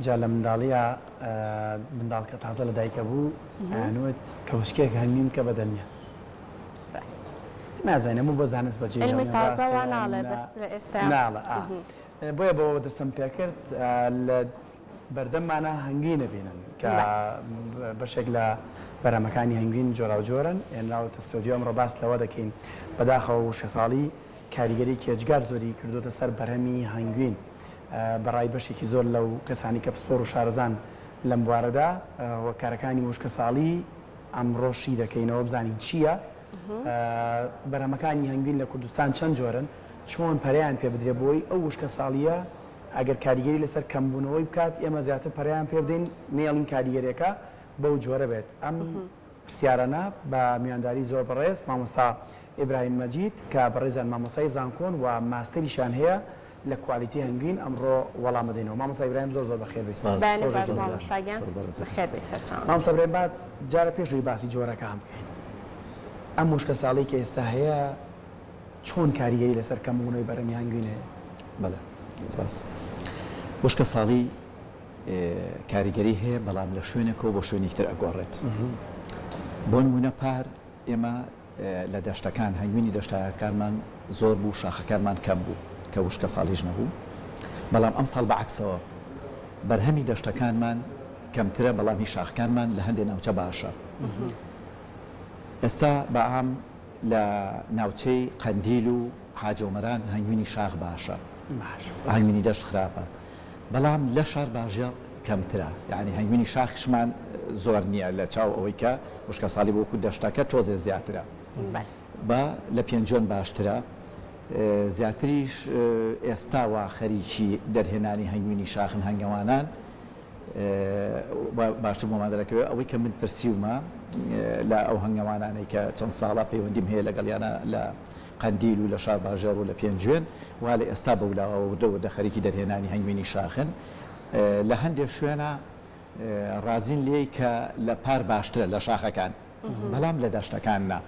جا لە منداڵیا منداڵ کە تازە لە دایکە بوو ئەیانوت کەوچکێک هەنگوین بکە بە دەمیا. ڕاست. نازانین هەموو بۆ زانست بەجێی علمی هێڵین تازە ڕاستە وا یان ناڵێ نا بەس لە ئێستا. ناڵێ ئا. بۆیە بەوە دەستم پێکرد لە بەردەممانا هەنگوین ئەبینن کە بەشێک لە بەرهەمەکانی هەنگوین جۆراوجۆرن هێنراوەتە ستۆدیۆ ئەمڕۆ باس لەوە دەکەین بەداخەوە وشکەساڵی کاریگەریی ئێجگار زۆری کردۆتە سەر بەرهەمی هەنگوین بەڕای بەشێکی زۆر لەو کەسانی کە پسپۆڕ و شارەزان لەم بوارەدا هۆکارەکانی وشکەساڵی ئەمڕۆ شی دەکەینەوە بزانین چییە بەرهەمەکانی هەنگوین لە کوردستان چەند جۆرن چۆن پەرەیان پێ بدرێ بۆی ئەو وشکەساڵییە ئەگەر کاریگەری لەسەر کەمبوونەوەی بکات ئێمە زیاتر پەرەیان پێ بدەین نەیەڵین کاریگەریەکە بەو جۆرە بێت ئەم پرسیارانە بە میوانداری زۆر بەڕێز مامۆستا ئیبراهیم مەجید کە بەڕێزیان مامۆستای زانکۆن و ماستەریشیان هەیە لە کوالیتی هەنگوین ئەمڕۆ وەڵام ئەدەینەوە مامۆستا ئیبراهیم زۆر زۆر بەخێر بێیت سپاس بەیانی باش ڕۆژێکی باش. مامۆستا گیان سپاس بەڕێزەکەم. بەخێر بێی سەرچاوم. مامۆستا ئیبراهیم با جارە پێش ئەوەی باسی جۆرەکان بکەین ئەم وشکەساڵیەی کە ئێستا هەیە چۆن کاریگەری لەسەر کەمبوونەوەی بەرهەمی هەنگوین هەیە؟ بەڵێ سپاس. وشکەساڵی کاریگەری هەیە بەڵام لە شوێنێکەوە بۆ شوێنێکی تر ئەگۆڕێت. بۆ نموونە پار ئێمە لە دەشتەکان هەنگوینی دەشتایەکانمان زۆر بوو شاخەکانمان کەم بوو کە وشکەساڵیش نەبوو بەڵام ئەمساڵ بە عەکسەوە بەرهەمی دەشتەکانمان کەمترە بەڵام هی شاخەکانمان لە هەندێ ناوچە باشە. ئێستا بە عام لە ناوچەی قەندیل و حاجۆمەران هەنگوینی شاخ باشە هەنگوینی دەشت خراپە بەڵام لە شارباژێڕ کەمترە یانی هەنگوینی شاخیشمان زۆر نییە لە چاو ئەوەی کە وشکەساڵی وەکو دەشتەکە تۆزێ زیاترە با لە پێنجوێن باشترە زیاتریش ئێستا وا خەریکی دەرهێنانی هەنگوینی شاخن هەنگەوانان باشتر بۆمان دەرەکەوێت ئەوەی کە من پرسیومە لە ئەو هەنگەوانانەی کە چەند ساڵە پەیوەندیم هەیە لەگەڵیانە لە قەندیل و لە شارباژێڕ و لە پێنجوێن وا لە ئێستا بەولاوە وردە وردە خەریکی دەرهێنانی هەنگوینی شاخن لە هەندێک شوێنە ڕازین لێی کە لە پار باشترە لە شاخەکان بەڵام لە دەشتەکان نا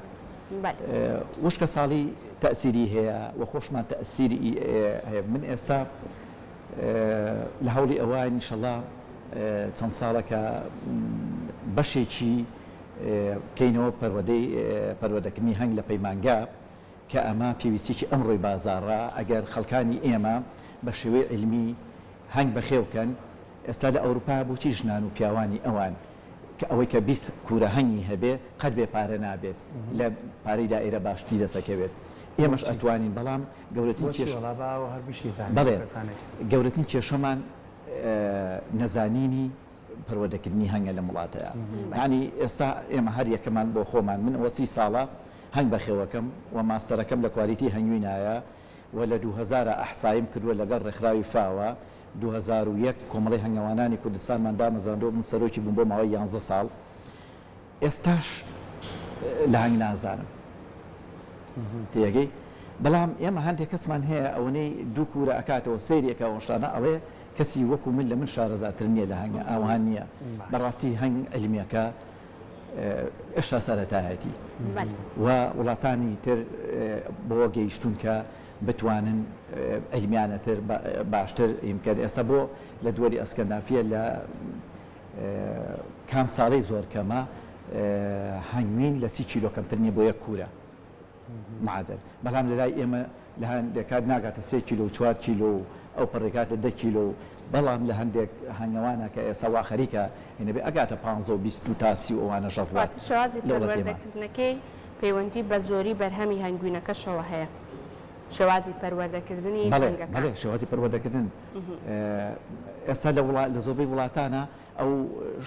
وشکە ساڵی تەسیری هەیە و خۆشمان تەسیری هەیە من ئێستا لە هەوڵی ئەوەین ئیشەڵا چەند ساڵەکە بەشێکی بکەینەوە پەروەدەی پەروەردەکردنی هەنگ لە پەیمانگا کە ئەمە پێویستیی ئەمڕۆی بازاڕە ئەگەر خەڵکانی ئێمە بە شێوەی عیلمی هەنگ بەخێو کەن ئێستا لە ئەوروپا بۆچی ژنان و پیاوانی ئەوان کە ئەوەی کە 20 کوورە هەنگی هەبێ قەت بێ پارە نابێت لە پارەی دائیرە باشتری دەسەکەوێت ئێمەش ئەتوانین بەڵام گەورەترین بۆچی کێش وەڵا با ئەوە هەر بشیزانین بەڵێ کەسانێک. گەورەترین کێشەمان نەزانینی پەروەردەکردنی هەنگە لەم وڵاتەیا یانی ئێستا ئێمە هەر یەکەمان بۆ خۆمان من ئەوە سی ساڵە هەنگ بەخێوەکەم و ماستەرەکەم لە کوالیتی هەنگوینایە و لە 2000 ئەحسایم کردووە لەگەڵ ڕێکخراوی فاوە 2001 کۆمەڵەی هەنگەوانانی کوردستانمان دامەزراندووە من سەرۆکی بووم بۆ ماوەی یانزە ساڵ ئێستاش لە هەنگ نازانم تێگەی بەڵام ئێمە هەندێک کەسمان هەیە ئەوەنەی دوو کوورە ئەکاتەوە سەیری ئەکا ئەو شتانە ئەڵێ کەسی وەکو من لە من شارەزاتر نییە لە هەنگە ئاوها نییە بەڕاستی هەنگ عیلمیەکە ئێشتا سەرەتایەتی و وڵاتانی تر بەوە گەیشتوون کە بتوانن عیلمیانەتر باشتر بکەن ئێستا بۆ لە دووەلی ئەسکەندافیە لە کام ساڵەی زۆر کەمە هەنگوین لە سی کیلۆ کەمتر نیە بۆ یەک کورە معادل بەڵام لە لای ئێمە لە هەندێک کات ناگاتە سێ کیلۆ و چوار کیلۆ و ئەو پەڕێکاتە دە کیلۆ و بەڵام لە هەندێک هەنگەوانە کە ئێستا وا خەریکە هێنەبێ ئەگاتە پانزە و 20 و تا سی و ئەوانەش ڕوات واتە شێوازی لە وڵاتی ئێمە. پەروەردەکردنەکەی پەیوەندی بە زۆری بەرهەمی هەنگوینەکەشەوە هەیە شێوازی پەروەردەکردنی بەڵێ هەنگەکان. بەڵێ شێوازی پەروەردەکردن ئێستا لە وڵا لە زۆربەی وڵاتانە ئەو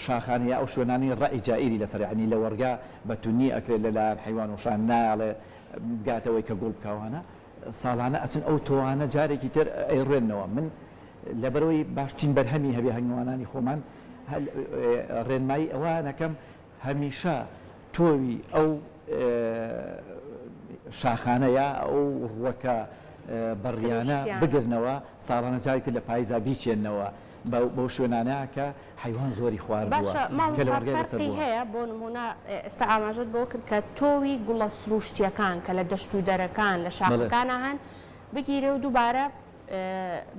شاخانە یا ئەو شوێنانەی ڕەئی جائیری لەسەرە یانی لەوەڕگا بە تونی ئەکرێت لە لایەن حەیوان و شان نایەڵێ بگاتەوەی کە گوڵ بکا وانە ساڵانە ئەچن ئەو تۆوانە جارێکی تر ئەیڕوێننەوە من لەبەرئەوەی باشترین بەرهەمی هەبێ هەنگوانانی خۆمان ڕێنمایی ئەوانەکەم هەمیشە تۆوی ئەو شاخانە یا ئەو ڕووەکە بەڕیانە بگرنەوە ساڵانە جارێک تر لە پایزا بیچێننەوە بەو شوێنانە کە حەیوان زۆری خواردووە باشە کە مامۆستا لەوەڕگای لەسەر فەرقی بووە. هەیە بۆ نموونە ئێستا ئاماژەت بەوە کرد کە تۆوی گوڵە سروشتیەکان کە لە دەشت و دەرەکان لە بەڵێ. شاخەکانا هەن بگیرێ و دووبارە.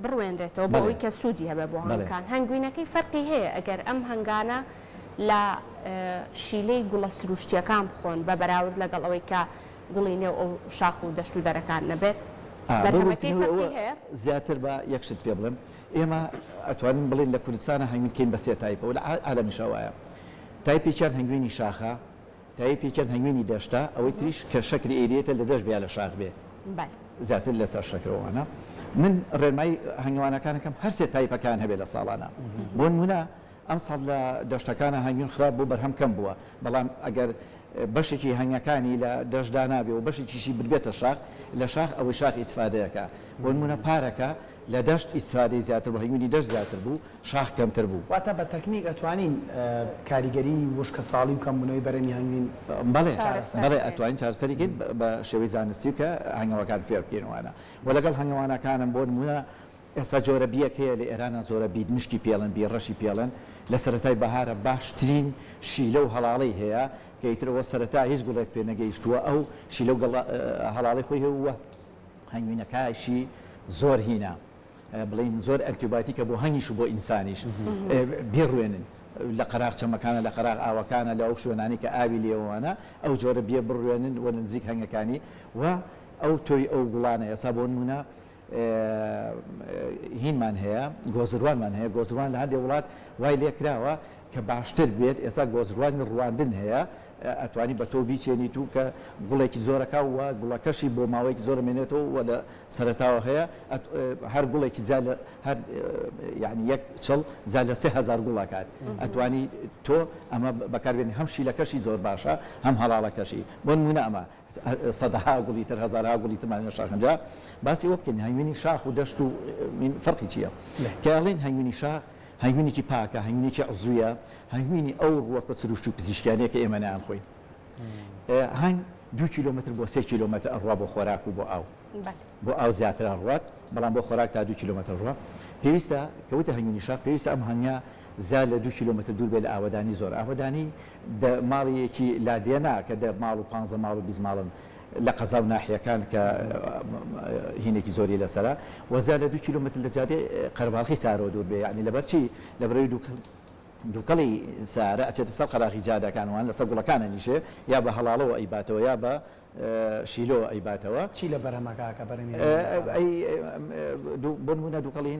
بڕوێنرێتەوە بۆ ئەوەی کە سوودی هەبێ بۆ هەنگەکان. هەنگوینەکەی فەرقی هەیە ئەگەر ئەم هەنگانە لە شیلەی گوڵە سروشتییەکان بخۆن بە بەراورد لەگەڵ ئەوەی کە گوڵی نێو ئەو شاخ و دەشت و دەرەکان نەبێت بەرهەمەکەی فەرقی هەیە؟ زیاتر با یەک شت پێ بڵێم ئێمە ئەتوانین بڵێین لە کوردستانا هەنگوین کەین بە سێ تایپەوە لە عالەمیشا وایە تایپێکیان هەنگوینی شاخە تایپێکیان هەنگوینی دەشتە، ئەوەی تریش کە شەکری ئەیرێتە لە دەشت بێ یا لە شاخ بێ زیاتر لەسەر شەکرەوانە. من ڕێنمایی هەنگەوانەکان ئەکەم هەر سێ تایپەکان هەبێ لە ساڵانا. بۆ نموونە ئەمساڵ لە دەشتەکانا هەنگوین خراپ بوو بەرهەم کەم بووە، بەڵام ئەگەر بەشێکی هەنگەکانی لە دەشت دانابێ و بەشێکیشی بردبێتە شاخ، لە شاخ ئەوەی شاخ ئیسفادەیەکا. بۆ نموونە پارەکە لە دەشت ئیسفادەی زیاتر بوو، هەنگوینی دەشت زیاتر بوو، شاخ کەمتر بوو. واتە بە تەکنیک ئەتوانین کاریگەریی وشکەساڵی و کەمبوونەوەی بەرهەمی هەنگوین بەڵێ چارەسەر بەڵێ ئەتوانین چارەسەری کەین بە شێوەی زانستی و کە هەنگەوەکان فێر بکەین وانە وە لەگەڵ هەنگەوانەکانم بۆ نموونە ئێستا جۆرە بیەک هەیە لە ئێرانا جۆرە بی مشکی پێڵێن بی ڕەشی پێڵێن لە سەرەتای بەهارە باشترین شیلە و هەڵاڵەی هەیە کە ئیتر ئەوە سەرەتا هیچ گوڵێک پێ نەگەیشتووە ئەو شیلە و گەڵا هەڵاڵەی خۆی هەیە و هەنگوینەکایشی زۆر هینە بڵێین زۆر ئەنتیبایتیکە بۆ هەنگیش و بۆ ئینسانیش بیڕوێنن لە قەراغ چەمەکانە لە قەراغ ئاوەکانە لە ئەو شوێنانەی کە ئاوی لێوانە ئەو جۆرە بیە بڕوێنن و لە نزیک هەنگەکانی و ئەو تۆی ئەو گوڵانە ئێستا بۆ نمونە هینمان هەیە گۆزروانمان هەیە گۆزروان لە هەندێک وڵات وای لێکراوە کە باشتر بێت ئێستا گۆزروانی ڕواندن هەیە ئەتوانی بە تۆو بیچێنیت و کە گوڵێکی زۆرەکا و گوڵەکەشی بۆ ماوەیەکی زۆر ئەمێنێتەوە و لە سەرەتاوە هەیە هەر گوڵێکی زیاد لە هەر یعنی یەک چڵ زیاد لە 3000 گوڵ ئەکات ئەتوانی تۆ ئەمە بەکاربێنی هەم شیلەکەشی زۆر باشە هەم هەڵاڵەکەشی بۆ نمونە ئەمە سەدەها گوڵی تر هەزارها گوڵی ترمان لە شاخن جا باسی ئەوە بکەین هەنگوینی شاخ و دەشت و فەرقی چییە کە ئەڵێن هەنگوینی شاخ هەنگوینێکی پاکە، هەنگوینێکی عزویە، هەنگوینی ئەو ڕووەکە سروشتی و پزیشکیانەیە کە ئێمە نایانخۆین. هەنگ دوو کیلۆمەتر بۆ سێ کیلۆمەتر ئەڕوا بۆ خۆراک و بۆ ئاو. بۆ ئاو زیاتر ئەڕوات، بەڵام بۆ خۆراک تا دوو کیلۆمەتر ئەڕوا. پێویستە کە وتە هەنگوینی شاخ، پێویستە ئەم هەنگە زیاد لە دوو کیلۆمەتر دوور بێت لە ئاوەدانی زۆر. ئاوەدانی دە ماڵیەکی لادێ نا کە دە ماڵ و پانزە ماڵ و 20 ماڵن لە قەزا و ناحیەکان کە هینێکی زۆری لەسەرە و زیاد لە دوو کیلۆمەتر لە جادەی قەرەباڵخی سارەوە دوور بێ یانی لەبەر چی لەبەرەوەی دووکەڵ دووکەڵی سارە ئەچێتە سەر قەراغی جادەکان وان لەسەر گوڵەکان ئەنیشێ یا بە هەڵاڵەوە ئەیباتەوە یا بە شیلۆوە ئەیباتەوە. چی لە بەرهەمەکە ئەکا بەرهەمی ئەی بۆ نموونە دووکەڵی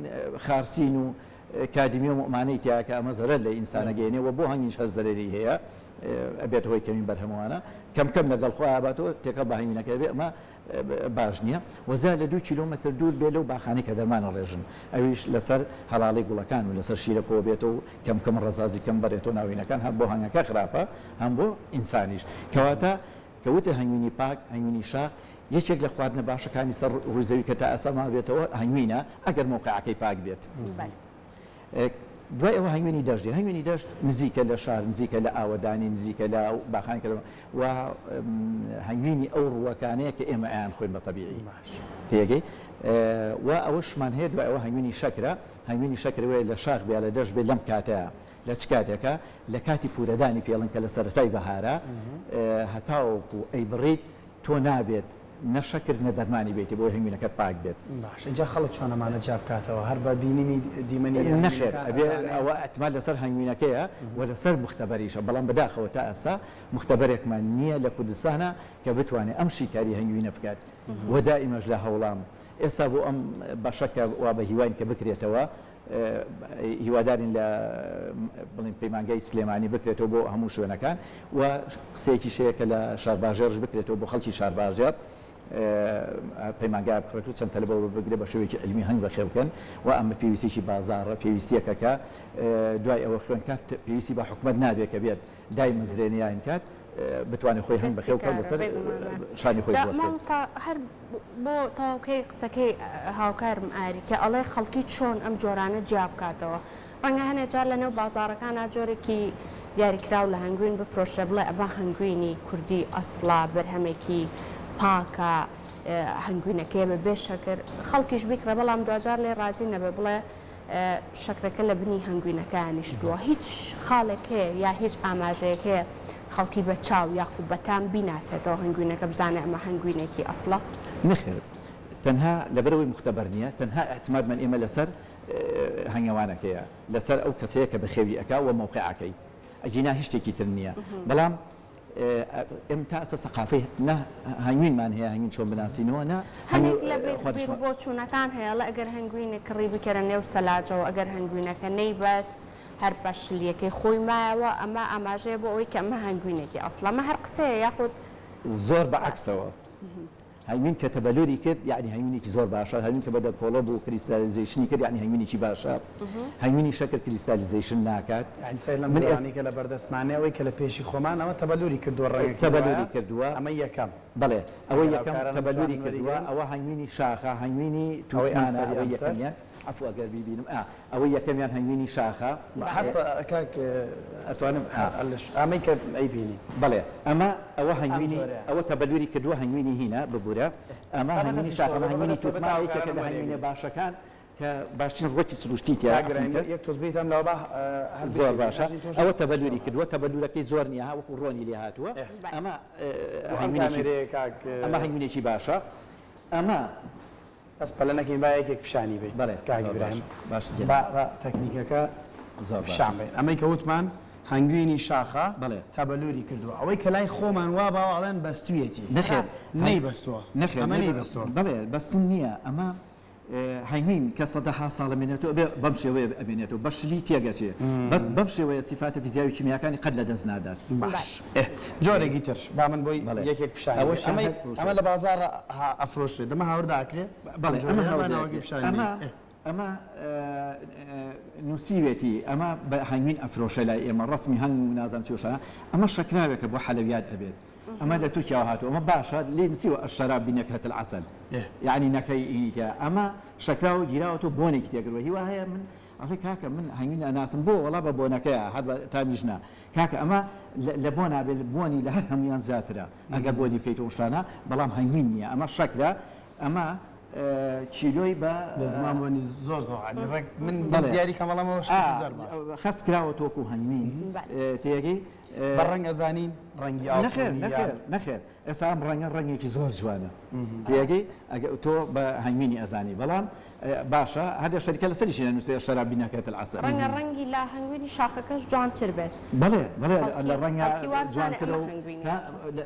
خارسین و کادمیۆم و ئەمانەی تیایە کە ئەمە زەرەر لە ئینسان ئەگەیەنێ و بۆ هەنگیش هەر زەرەری هەیە ئەبێتە هۆی کەمی بەرهەمەوانە کەم کەم لەگەڵ خۆی ئاباتەوە تێکەڵ بە هەنگوینەکە بێ ئەمە باش نییە و زیاد لە دوو کیلۆمەتر دوور بێ لەو باخانەی کە دەرمان ئەڕێژن ئەویش لەسەر هەڵاڵەی گوڵەکان و لەسەر شیرە کۆ بێتەوە و کەم کەم ڕەزازی کەم بەرێتەوە ناو هینەکان هەم بۆ هەنگەکە خراپە هەم بۆ ئینسانیش کەواتە کە وتە هەنگوینی پاک هەنگوینی شاخ یەکێک لە خواردنە باشەکانی سەر ڕووی زەوی کە تا ئێستا مابێتەوە هەنگوینە ئەگەر مەوقعەکەی پاک بێت. دوای ئەوە هەنگوینی دەشت دێ. هەنگوینی دەشت نزیکە لە شار، نزیکە لە ئاوەدانی، نزیکە لە باخانی کە و هەنگوینی ئەو ڕووەکانەیە کە ئێمە ئەیانخۆین بە تەبیعی. تێگەی؟ و ئەوەشمان هەیە دوای ئەوە هەنگوینی شەکرە. هەنگوینی شەکر ئەوەیە لە شاخ بێ یا لە دەشت بێ لەم کاتەیە. لە چ کاتێکە؟ لە کاتی پوورەدانی پێڵنگ کە لە سەرەتای بەهارە هەتاوەکو ئەیبڕیت تۆ نابێت نە شەکر نە دەرمانی بێیتێ بۆی هەنگوینەکەت پاک بێت. باشە جا خەڵک چۆن ئەمانە جیا بکاتەوە هەر بە بینینی دیمەنی نەخێر هەنگوینەکان ئەبێ ئەزانێ؟ ئەوە ئیعتماد لەسەر هەنگوینەکەیە و لەسەر موختەبەریشە بەڵام بەداخەوە تا ئێستا موختەبەرێکمان نییە لە کوردستانا کە بتوانێ ئەم شیکاری هەنگوینە بکات و دائیمەش لە هەوڵام ئێستا بۆ ئەم بەشە کە وا بە هیواین کە بکرێتەوە هیوادارین لە بڵێن پەیمانگای سلێمانی بکرێتەوە بۆ هەموو شوێنەکان و قسەیەکیش هەیە کە لە شارباژێڕش بکرێتەوە بۆ خەڵکی شارباژێڕ پەیمانگا بکڕێت و چەند تەلەبە بگرێت بە شێوەیەکی عیلمی هەنگ بەخێو بکەن و ئەمە پێویستیی بازاڕە پێویستیەکە کە دوای ئەوە خوێندکار پێویستی بە حکومەت نابێت کە بێت دایمەزرێنێ یان کات بتوانێت خۆی هەنگ دەستی بەخێو بکات کارە لەسەر بێگومان شانی خۆی جا بوەستێت. مامۆستا هەر بۆ تەواوکەری قسەکەی هاوکارم ئاری کە ئەڵێ خەڵکی چۆن ئەم جۆرانە جیا بکاتەوە ڕەنگە هەنێ جار لەنێو بازاڕەکانا جۆرێکی دیاریکراو لە هەنگوین بفرۆشرێ بڵێ ئەمە هەنگوینی کوردی ئەسڵە بەرهەمێکی پاکە هەنگوینەکەیە بە بێ شەکر خەڵکیش بیکڕێ بەڵام دواجار لێی ڕازی نەبێ بڵێ شەکرەکە لە بنی هەنگوینەکەیا نیشتووە هیچ خاڵێک هەیە یا هیچ ئاماژەیەک هەیە خەڵکی بە چاو یاخو بە تام بیناسێتەوە هەنگوینەکە بزانێ ئەمە هەنگوینێکی ئەسڵە؟ نەخێر. تەنها لەبەرئەوەی موختەبەر نییە تەنها ئیعتمادمان ئێمە لەسەر هەنگەوانەکەیە لەسەر ئەو کەسەیە کە بەخێوی ئەکا و مەوقعەکەی ئەگینا هیچ شتێکی تر نییە بەڵام ئێمە تا ئێستا سەقافەی نە هەنگوینمان هەیە هەنگوین چۆن بناسینەوە نە هەنێک لە بیروبۆچوونەکان هەیە ئەڵێ ئەگەر هەنگوینێک کڕی بکەرە نێو سەلاجەوە ئەگەر هەنگوینەکە نەیبەست هەر بە شلیەکەی خۆی مایەوە ئەمە ئاماژەیە بۆ ئەوەی کە ئەمە هەنگوینێکی ئەسڵە ئەمە هەر قسەیە یاخود زۆر بە عەکسەوە هەنگوین کە تەبەلوری کرد یەعنی هەنگوینێکی زۆر باشە، هەنگوین کە بە دەرکۆڵە بوو crystallization ی کرد یەعنی هەنگوینێکی باشە، هەنگوینی شەکر crystallization ناکات. یەعنی سەیر لەم من ئێس. جۆرانەی کە لە بەردەستمانە ئەوەی کە لە پێشی خۆمان ئەمە تەبەلوری کردووە ڕەنگەکەی وایە تەبەلوری کردووە. ئەمە یەکەم. بەڵێ ئەوەی ئەگەر یەکەم هاوکارانم تەبەلوری بتوانن کردووە وەریگرن. ئەوە هەنگوینی شاخە هەنگوینی ئەوەی تووتمانە ئەمسەری ئەوەی ئەمسەر. یەکەمیان عەفو ئەگەر بیبینم ئا ئەوەی یەکەمیان هەنگوینی شاخە. هەستە کاک ئەتوانم ئا. ئەمەی کە ئەیبینی. بەڵێ ئەمە ئەوە ئەم هەنگوینی جۆرەیە. ئەوە تەبەلوری کردووە هەنگوینی هینە ببورە ئەمە با بە هەنگوینی دەستیش شاخە تۆ ئەمە بە هەنگوینی دەستەوە بە توتمە یەکێکە تاوکارانم لە هەنگوینە وەریەگری. باشەکان کە باشترین ڕووەکی سروشتی تیایە کاک عەفوم برایم کرد. یەک تۆز بیتە ئەم لاوە با هەر زۆر بشێ باشە ئەژین تۆش ئەوە تەبەلوری کردووە تەبەلورەکەی زۆر نییە ها وەکو ڕۆنی لێ هاتووە ئەمە بۆ ئەم هەنگوینێکی کامێرەیە کاک ئەمە هەنگوینێکی باشە ئەمە. بەس پەلە نەکەین با یەکێک پیشانی بەین بەڵێ کاک زۆر ئیبراهیم باشە باشە گیان. با با تەکنیکەکە زۆر باشە. پیشان بەین ئەمەی کە وتمان هەنگوینی شاخە بەڵێ. تەبەلوری کردووە ئەوەی کە لای خۆمان وا باوە ئەڵێن بەستویەتی نەخێر نەیبەستووە نەخێر ئەمە نەیبە نەیبەستووە. بەڵێ بەستن نییە ئەمە هەنگوین کە سەدەها ساڵ ئەمێنێتەوە ئەبێ بەم شێوەیە ئەمێنێتەوە بە شلی تێگەچێ بەس بەم شێوەیە سیفاتە فیزیاوی و کیمیاکانی قەت لەدەست نادات. باش ئێ جۆرێکی تر با من بۆی بەڵێ یەکێک پیشانی ئەوەش بەی ئەمەی هەر بەو ئەمە شێوە. لە بازاڕ ها ئەفرۆشرێ دەمە هاوردە ئەکرێ ئەم بەڵێ ئەمە جۆرەیە با هاوردە ناوەکەی ئەکرێ پیشانی ئەمە بەی ئێ. ئەمە نووسیوێتی ئەمە بە هەنگوین ئەفرۆشێ لای ئێمە ڕەسمی هەنگ و نازانم چی و شتانە ئەمە شەکراوێکە بۆ حەلەویات ئەبێت ئەمە لە تورکیاوە هاتووە ئەمە باشە لێی نووسیوە الشراب بنکهة العسل یەعنی نەکەی ئینی تیا ئەمە شەکراوە گیراوەتەوە بۆنێکی تێکردوە هیوا هەیە من ئەڵێ کاکە من هەنگوین ئەناسم بۆ وەڵا بە بۆنەکەیە هەر بە تامیش نا کاکە ئەمە لە بۆنا بێ بۆنی لە هەر هەموویان زیاترە ئەگەر بۆنی بکەیتەوە شتانە بەڵام هەنگوین نییە ئەمە شەکرە ئەمە کیلۆی بە بێگومان بۆنی زۆر زۆر عالی ڕێک من بەڵێ دیاری کەم ئەڵێم ئەوە شتێکی زۆر باشە خەست کراوە تۆکو هەنگوین تێگەی بە ڕەنگ ئەزانین ڕەنگی ئاڵتونی نەخێر نەخێر نەخێر ئێستا ئەم ڕەنگە ڕەنگێکی زۆر جوانە تێگەی ئەگە تۆ بە هەنگوینی ئەزانی بەڵام باشە هەندێک شەریکە لەسەریشی نەنووسێ شەراب بینەکەت العسل ڕەنگە ڕەنگی لا هەنگوینی شاخەکەش جوانتر بێت بەڵێ بەڵێ خەڵکی لە ڕەنگە خەڵکی وا بزانێ جوانترە ئەمە و هەنگوینی کە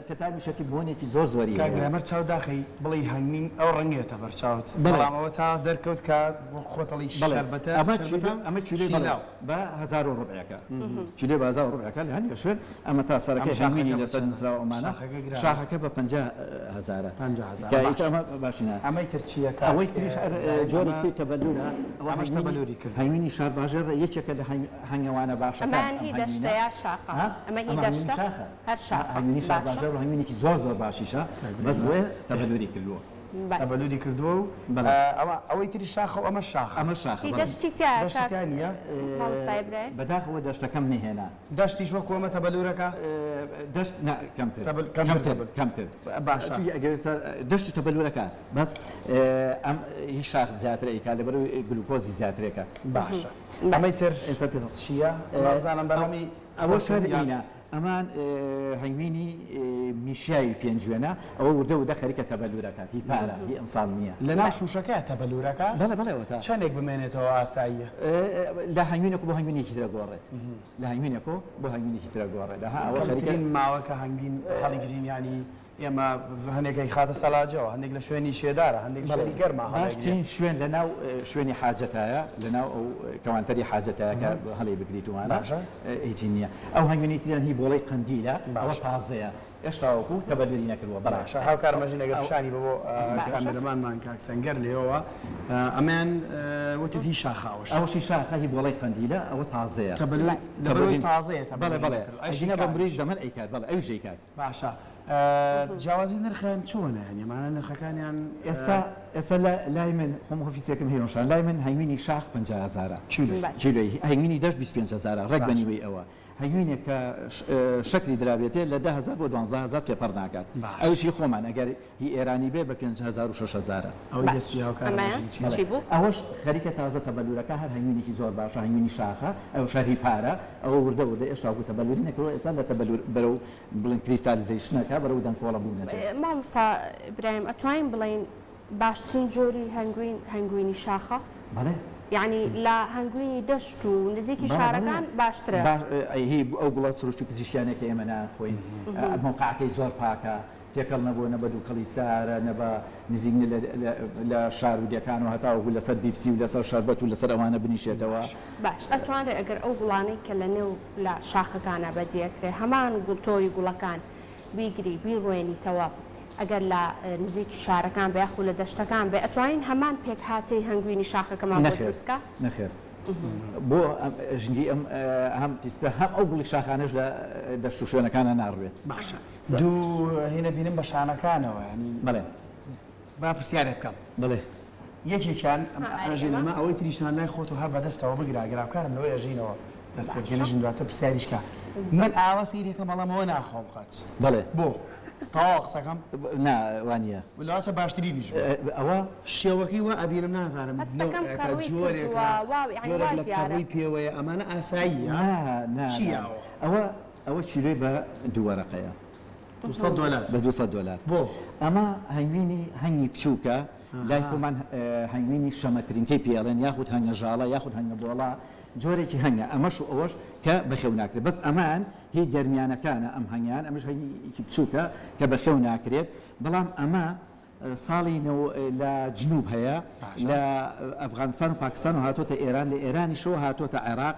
کە تامیشەکی بۆنێکی زۆر زۆری کاک هەیە برایم هەر چاو داخەی بڵێی هەنگوین ئەو ڕەنگەیەتە بەر چاوت بەڵێ بەڵام ئەوە تا دەرکەوت کە وەک خۆت ئەڵێی بەڵێ شەربەتە ئەمە شەربەتە کیلۆ ئەمە کیلۆی بەڵێ شیلاو بە هەزارو ڕوبعێکە کیلۆی بە هەزارو ڕوبعێکە لە هەندێک شوێن ئەمە تا ئەم سەرەکەی شاخەکە هەنگوینی بە لەسەر چەندە؟ نووسراوە ئەمانە شاخەکە گرانە. شاخەکە بە 50 هەزارە 50 هەزارە کە ئیتر باشە ئەمە باشینە ئەمەی تر چییە کاک ئەوەی تریش هەر ئیبراهیم؟ جۆری ئەمە تری تەبەلورە ئەوە ئەمەش هەنگوینی تەبەلوری کردووە. هەنگوینی شارباژێڕ یەکێکە لە هەنگەوانە باشەکان ئەمەیان ئەم هی هەنگوینە دەشتە یا شاخە؟ ها؟ ئەمە هی ئەمە هەنگوینی دەشتە؟ شاخە هەر شاخە هەنگوینی باشە شارباژێڕ و هەنگوینێکی زۆر زۆر باشیشە بەس بۆیە تەبەلوری کردووە. تەبەلوری کردووە و بەڵێ. ئەوە ئەوەی تری شاخە و ئەمەش شاخە. ئەمەش شاخە هی بەڵێ. دەشتی تیایە دەشتی کاک تیا نییە؟ مامۆستا ئیبراهیم؟ بەداخەوە دەشتەکەم نەهێنا. دەشتیش وەکو ئەمە تەبەلورەکە؟ دەشت نا کەمتر. تەبەل کەمتر کەمتر تەبەل. کەمتر. باشە. چونکی ئەگەر ئێستا دەشتی تەبەلورەکە بەس ئەم هی شاخ زیاتر ئەیکا لەبەرئەوەی گلوکۆزی زیاترێکە. باشە ئەمەی تر ئێستا پێت چییە؟ وابزانم بەرهەمی ئەوەش خۆتن هەر یان. ئینە. ئەمان هەنگوینی میشیاوی پێنجوێنە ئەوە وردە وردە خەریکە تەبەلورەکات هی پارە هی ئەمساڵ نییە. لەناو شوشەکەیا تەبەلورەکە؟ بەڵێ بەڵێ ئەوەتا. چەندێک بمێنێتەوە ئاساییە؟ لە هەنگوینێک بۆ هەنگوینێکی تر ئەگۆڕێت لە هەنگوینێک بۆ هەنگوینێکی تر ئەگۆڕێت ئەها ئەوە خەریکە. کەمترین ماوە کە هەنگوین هەڵیگرین یانی ئێمە هەندێک ئەیخاتە سەلاجەوە، هەندێک لە شوێنی شێدارە، هەندێک بەڵێ شوێنی گەرما هەڵیگرێ. باشترین شوێن لە ناو شوێنی حاجەتایە، لە ناو ئەو کەوانتەری حاجەتایە کە هەڵی بگریت و وانە باشە. هیچی نییە. ئەو هەنگوینەی تریان هی بۆڵەی قەندیلە، ئەوە باشە. تازەیە ئێشتا وەکوو تەبەلوری نەکردووە. بەڵێ. باشە هاوکارم ئەژین ئەگەر ئەو پیشانی بە بۆ باشە. کامێرەمانمان کاک سەنگەر لێوەوە ئەمەیان وتت هی شاخە ئەوەش. ئەوەشی شاخە هی بۆڵەی قەندیلە ئەوە تازەیە. تەبەلور لەبەرئەوەی تازەیە بەڵێ تەبەلوری بەڵێ نەکردووە. ئەی ئەگینا بە مروری شیکاریش. زەمەن ئەیکات بەڵێ ئەویش ئەیکات. باشە جیاوازی نرخیان چۆنە یانی ئەمانە نرخەکانیان ئێستا ئێستا لای من خۆم ئۆفیسێکم هەیە شان لای من هەنگوینی شاخ 50 هەزارە کیلۆی کیلۆی هەنگوینی دەشت 25 هەزارە ڕێک بە باشە. نیوەی ئەوە هەنگوینێک کە شەکری درابێتێ لە 10 هەزار بۆ 12 هەزار تێپەڕ ناکات باشە. ئەویش هی خۆمان ئەگەر هی ئێرانی بێ بە 5 هەزار و 6 هەزارە. ئەوەی باش دەستی هاوکارم ئەمەیان ئەژین چی چی بوو؟ ئەوەش خەریکە تازە تەبەلورەکە هەر هەنگوینێکی زۆر باشە هەنگوینی شاخە ئەوش هەر هی پارە ئەوە وردە وردە ئێشتا وەکو تەبەلوری نەکردوە ئێستا لە تەبەلور بەرەو بڵێن crystallization ەکە بەرەو دەنکۆڵە بوون ئەچێت. مامۆستا برایم ئەتوانین بڵێین. باشترین جۆری هەنگوین هەنگوینی شاخە؟ بەڵێ. یەعنی لە هەنگوینی دەشت و نزیکی شارەکان باشترە؟ باش هی ئەو گوڵە سروشتی پزیشکیانەی کە ئێمە نایانخۆین مەوقعەکەی زۆر پاکە تێکەڵ نەبووە نە بە دووکەڵی سارە نە بە نزیک نیە لە شار و دێکان و هەتاوەکو لەسەر بیپسی و لەسەر شەربەت و لەسەر ئەوانە بنیشێتەوە. باش ئەتوانرێ ئەگەر ئەو گوڵانەی کە لە نێو لە شاخەکانا بەدی ئەکرێ هەمان گوڵ تۆوی گوڵەکان بیگری بیڕوێنیتەوە ئەگەر لە نزیکی شارەکان بێ یاخو لە دەشتەکان بێ ئەتوانین هەمان پێکهاتەی هەنگوینی شاخەکەمان بۆ نەخێر دروست کا؟ نەخێر بۆ ژنگی ئەم هەم پیستە هەم ئەو گوڵی شاخانەش لە دەشت و شوێنەکانا ناڕوێت. باشە دوو هینە بینم بە شانەکانەوە یانی. بەڵێ. با پرسیارێک بکەم. بەڵێ. یەکێکیان ها ئاری ئەژین ئەمە. ئەمە ئەوەی تریشتان لای خۆت و هەر بەدەستەوە بگرە ئەگەر هاوکارم لەوەی ئەژینەوە دەست پێ بکەین باشە. ئەژین دواتر پرسیاریش کە زۆر. من ئاوا سەیرێکم ئەڵێم ئەوە ناخۆم قەت. بەڵێ. بۆ؟ تەواوە قسەکەم؟ نا وانیە. لەوانچە باشترینیش بێ. ئەوە. شێوەکەی وا ئەبینم نازانم هەستەکەم نەوعێکە کەڕووی جۆرێکە کردووە واو یەعنی جۆرێک وا لە دیارە. کەڕووی پێوەیە ئەمانە ئاساییە؟ نا نا نا چییە ئەوە؟ ئەوە ئەوە کیلۆی بە دوو وەرەقەیە. 200 دۆلار. بە 200 دۆلار. بۆ؟ ئەمە هەنگوینی هەنگی بچووکە، لای خۆمان هەنگوینی شەمەترینکەی پێ ئەڵێن یاخود هەنگە ژاڵە یاخود هەنگە بۆڵا، جۆرێکی هەنگە ئەمەش و ئەوەش کە بەخێو ناکرێت بەس ئەمان هی گەرمیانەکانە ئەم هەنگیان ئەمەش هەنگێکی بچووکە کە بەخێو ناکرێت بەڵام ئەمە ساڵی لە جنوب هەیە لە ئەفغانستان و پاکستان و هاتۆتە ئێران لە ئێرانیشەوە هاتۆتە عێراق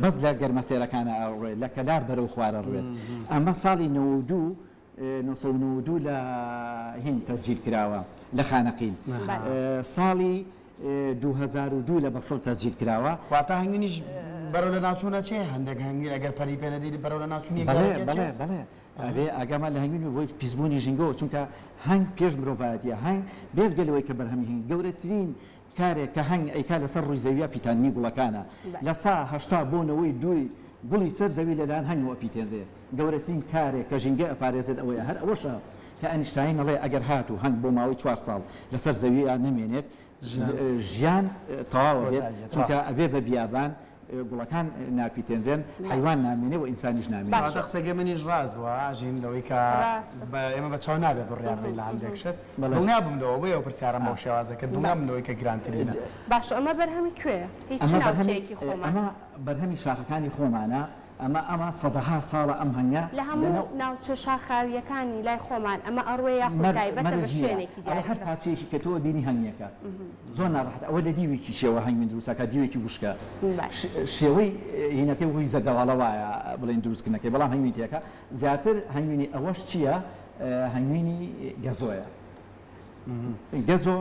بەس لە گەرمەسێرەکانە ئەڕوێ لە کەلار بەرەو خوارە ڕوێت ئەمە ساڵی 92 992 لە هین تەسجیل کراوە لە خانەقین ساڵی 2002 لە بەسڕ تەسجیل کراوە. واتە هەنگوینیش بەرەو لەناوچوون ئەچێ؟ هەندێک هەنگوین ئەگەر پەری پێ نەدەیت بەرەو لەناوچوون بەڵێ یەکجارەکی ئەچێ؟ بەڵێ بەڵێ ئەبێ ئاگامان لە هەنگوین بێ بۆی پیسبوونی ژینگەوە چونکە هەنگ پێش مرۆڤایەتیە هەنگ بێجگە لەوەی کە بەرهەمی هەنگ گەورەترین کارێک کە هەنگ ئەیکا لەسەر ڕووی زەویە پیتاندنی گوڵەکانە لە سا 80 بۆ نەوەی دووی گوڵی سەر زەوی لەلایەن هەنگەوە ئەپیتێنرێ گەورەترین کارێک کە ژینگە ئەپارێزێت ئەوەیە هەر ئەوەشە کە ئەنیشتاین ئەڵێ ئەگەر هاتوو هەنگ بۆ ماوەی چوار ساڵ لەسەر زەویە نەمێنێت ژیان تەواو ئەبێت چونکە ئەبێ بە بیابان گوڵەکان ناپیتێنرێن حەیوان نامێنێ و ئینسانیش نامێنێ. باشە قسەکەی منیش ڕاست بوو ئاژین لەوەی کە ئێمە بە چاو نابێ بڕیار بەین لە هەندێک شت دڵنیا بووم لەوە بۆیە ئەو پرسیارەم بەو شێوازە کرد دڵنیا بووم لەوەی کە گرانترینە. باشە ئەمە بەرهەمی کوێیە؟ هی چ ناوچەیەکی خۆمان؟ ئەمە بەرهەمی شاخەکانی خۆمانە. ئەمە ئەمە سەدەها ساڵە ئەم هەنگە لە هەموو ناوچە شاخاوییەکانی لای خۆمان ئەمە ئەڕوێ یاخود تایبەتە بە شوێنێکی دیاریکراو؟ ئەوە هەر پارچەیەکی کە تۆ ئەبینی هەنگێکە زۆر ناڕەحەتە ئەوە لە دیوێکی شێوە هەنگوین دروست ئەکات دیوێکی وشکە شێوەی هینەکەی وەی زەردەواڵە وایە بڵێین دروستکردنەکەی بەڵام هەنگوین تێکە زیاتر هەنگوینی ئەوەش چییە هەنگوینی گەزۆیە. گەزۆ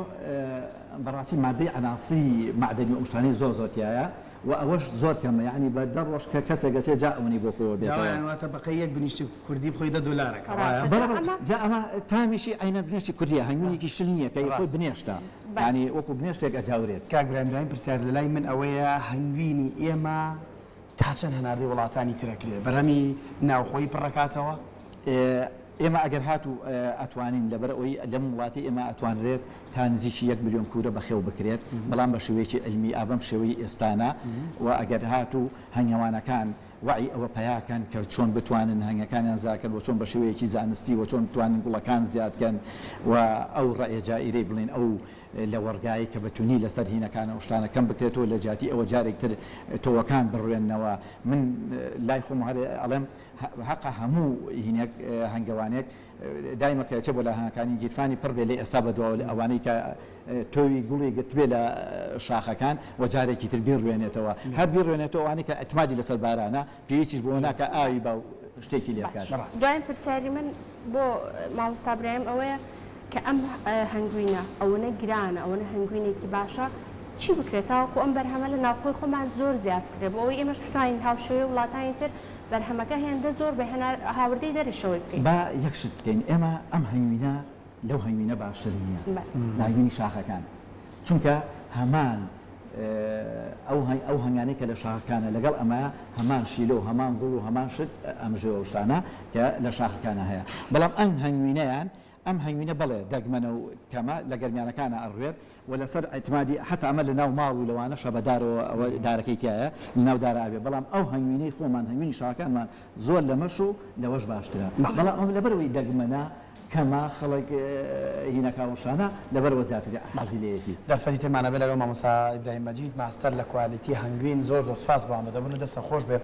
بەڕاستی مادەی عەناسری مەعدەنی و ئەو شتانەی زۆر زۆر تیایە و ئەوەش زۆر کەمە یەعنی بە دە ڕۆژ کە کەسێک ئەچێ جا ئەوەنەی بۆ خۆوە جا بێتەوە. وایان واتە بەقەی یەک بنیشتی کوردی بخۆی دە دۆلارەکە وایە؟ ڕاستە بەڵێ جا بەڵێ ئەمە. جا ئەمە تامیشی عەینەن بنێشتی کوردیە هەنگوینێکی شل نییە کە خۆی ڕاستە. بنێشتە بەڵێ. یانی وەکوو بنێشتێک ئەجاورێت. کاک برایم دواین پرسیار لەلای من ئەوەیە هەنگوینی ئێمە تا چەند هەناردەی وڵاتانی تر ئەکرێ؟ بەرهەمی ناوخۆیی پڕ ئەکاتەوە؟ ئێمە ئەگەر هاتوو ئەتوانین لەبەر ئەوەی لەم وڵاتەی ئێمە ئەتوانرێت تا نزیکی یەک ملیۆن کوورە بەخێو بکرێت بەڵام بە شێوەیەکی عیلمی ئا بەم شێوەی ئێستانە و ئەگەر هاتوو هەنگەوانەکان وەعی ئەوە پەیا کەن کە چۆن بتوانن هەنگەکانیان زیاد کەن و چۆن بە شێوەیەکی زانستی و چۆن بتوانن گوڵەکان زیاد کەن و ئەو ڕەئێ جائیرەی بڵێن ئەو لەوەڕگایەی کە بە تونی لەسەر هینەکانە ئەو شتانە کەم بکرێتەوە لە جیاتی ئەوە جارێک تر تۆوەکان بڕوێننەوە من لای خۆم هەر ئەڵێم هەقە هەموو هینێک هەنگەوانێک دایمە کە ئەچێ بۆ لای هەنگەکانی گیرفانی پڕ بێ لە ئێستا بە دواوە لە ئەوانەی کە تۆوی گوڵی گرتبێ لە شاخەکان و جارێکی تر بیڕوێنێتەوە هەر بیڕوێنێتەوە ئەوانەی کە ئیعتمادی لەسەر بارانە پێویستیش بەوە ناکا ئاوی با و شتێکی لێ بکات. باش دواین پرسیاری من بۆ مامۆستا برایم ئەوەیە کە ئەم هەنگوینە ئەوەنە گرانە ئەوەنە هەنگوینێکی باشە چی بکرێت تاوەکو ئەم بەرهەمە لە ناوخۆی خۆمان زۆر زیاد بکرێت بۆ ئەوەی ئێمەش بتوانین هاوشێوەی وڵاتانی تر بەرهەمەکە هێندە زۆر بێ هەنار هاوردەی دەرەشەوەی بکەین. با یەک شت بکەین ئێمە ئەم هەنگوینە لەو هەنگوینە باشتر نییە لە هەنگوینی شاخەکان چونکە هەمان ئەو ئەو هەنگانەی کە لە شاخەکانە لەگەڵ ئەمە هەمان شیلە و هەمان گوڵ و هەمان شت ئەم ژێ و شتانە کە لە شاخەکانە هەیە بەڵام ئەم هەنگوینەیان ئەم هەنگوینە بەڵێ دەگمەنە و کەمە لە گەرمیانەکانا ئەڕوێت و لەسەر ئیعتمادی حەتا ئەمە لەناو ماڵ و لەوانەشە بە دارەوە ئەوە دارەکەی تیایە لەناو دارا ئەبێ بەڵام ئەو هەنگوینەی خۆمان هەنگوینی شاخەکانمان زۆر لەمەش و لەوەش باشترە بەڵام ئەمە لەبەرئەوەی دەگمەنە. کەمە خەڵک هینەکا وشانە لەبەرئەوە زیاتر حەزی لێیەتی. دەرفەتی ترمان ئەبێ لەگەڵ مامۆستا ئیبراهیم مەجید ماستەر لە quality هەنگوین زۆر زۆر سوپاس بۆ ئامادەبوونت دەستت خۆش بێ.